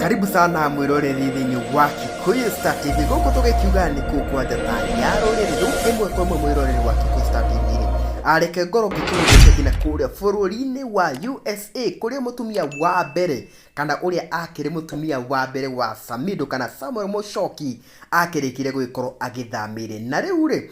Karibu sana mwĩroreri thĩinĩ wa Kikuyu Star TV. Gũkũ tũgĩkiuga nĩ kũ kwa njata ya rũrĩrĩ. Rĩu ĩmwe kwa ĩmwe mwĩroreri wa Kikuyu Star TV rĩ, areke ngorwo ngĩkũrũgĩte nginya kũrĩa bũrũri-inĩ wa USA kũrĩa mũtumia wa mbere kana ũrĩa akĩrĩ mũtumia wa mbere wa Samido kana Samuel Muchoki akĩrĩkire gũgĩkorwo agĩthamĩire. Na rĩu rĩ,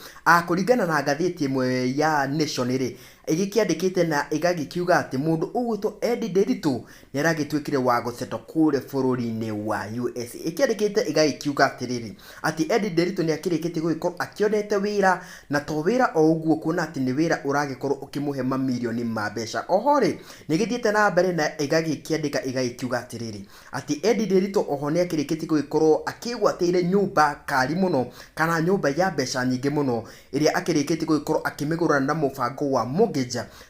kũringana na ngathĩti ĩmwe ya Nation rĩ, ĩgĩkĩandĩkĩte na ĩgagĩkiuga atĩ mũndũ ũgwĩtwo Eddie Nderitu nĩ aragĩtuĩkire wa gũcetwo kũrĩa bũrũri-inĩ wa USA. Ĩkĩandĩkĩte ĩgagĩkiuga atĩrĩrĩ, atĩ Eddie Nderitu nĩ akĩrĩkĩtie gũgĩkorwo akĩonete wĩra, na to wĩra o ũguo kuona atĩ nĩ wĩra ũragĩkorwo ũkĩmũhe mamirioni ma mbeca. Oho rĩ, nĩ ĩgĩthiĩte na mbere na ĩgagĩkĩandĩka ĩgagĩkiuga atĩrĩrĩ, atĩ Eddie Nderitu oho nĩ akĩrĩkĩtie gũgĩkorwo akĩgwatĩire nyũmba kari mũno, kana nyũmba ya mbeca nyingĩ mũno, ĩrĩa akĩrĩkĩtie gũgĩkorwo akĩmĩgũra na mũbango wa mortgage,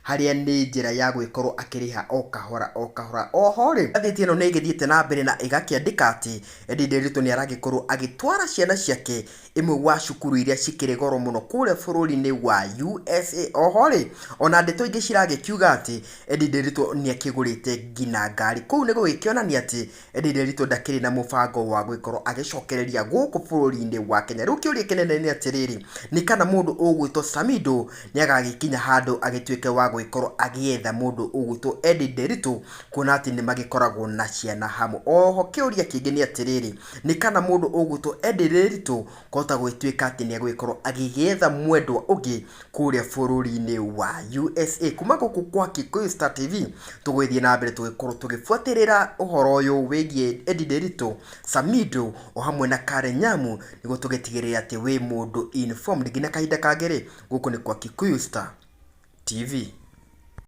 harĩa nĩ njĩra ya gũgĩkorwo akĩrĩha o kahora o kahora. Oho rĩ, ngathĩti ĩno nĩ ĩgĩthiĩte na mbere na ĩgakĩandĩka atĩ Eddie Nderitu nĩ aragĩkorwo agĩtwara ciana ciake ĩmwe wa cukuru iria cikĩrĩ goro mũno kũrĩa bũrũri-inĩ wa USA. Oho rĩ, ona ndeto ingĩ ciragĩkiuga atĩ Eddie Nderitu nĩ akĩgũrĩte nginya ngari. Kũu nĩ gũgĩkĩonania atĩ Eddie Nderitu ndakĩrĩ na mũbango wa gũgĩkorwo agĩcokereria gũkũ bũrũri-inĩ wa Kenya. Rĩu kĩũria kĩnene nĩ atĩrĩrĩ, nĩ kana mũndũ ũgwĩtwo Samido nĩ agagĩkinya handũ agĩtuĩke wa gũgĩkorwo agĩetha mũndũ ũgwĩtwo Eddie Nderitu kuona atĩ nĩ magĩkoragwo na ciana hamwe. Oho kĩũria kĩngĩ nĩ atĩrĩrĩ, nĩ kana mũndũ ũgwĩtwo Eddie Nderitu kwahota gũgĩtuĩka atĩ nĩ egũgĩkorwo agĩgĩetha mwendwa ũngĩ kũrĩa bũrũri-inĩ wa USA. Kuma gũkũ kwa Kikuyu Star TV tũgũgĩthiĩ na mbere tũgĩkorwo tũgĩbuatĩrĩra ũhoro ũyũ wĩgiĩ Eddie Nderitu, Samido o hamwe na Karen Nyamu nĩguo tũgĩtigĩrĩre atĩ wĩ mũndũ informed. Nginya kahinda kangĩ rĩ, gũkũ nĩ kwa Kikuyu Star TV.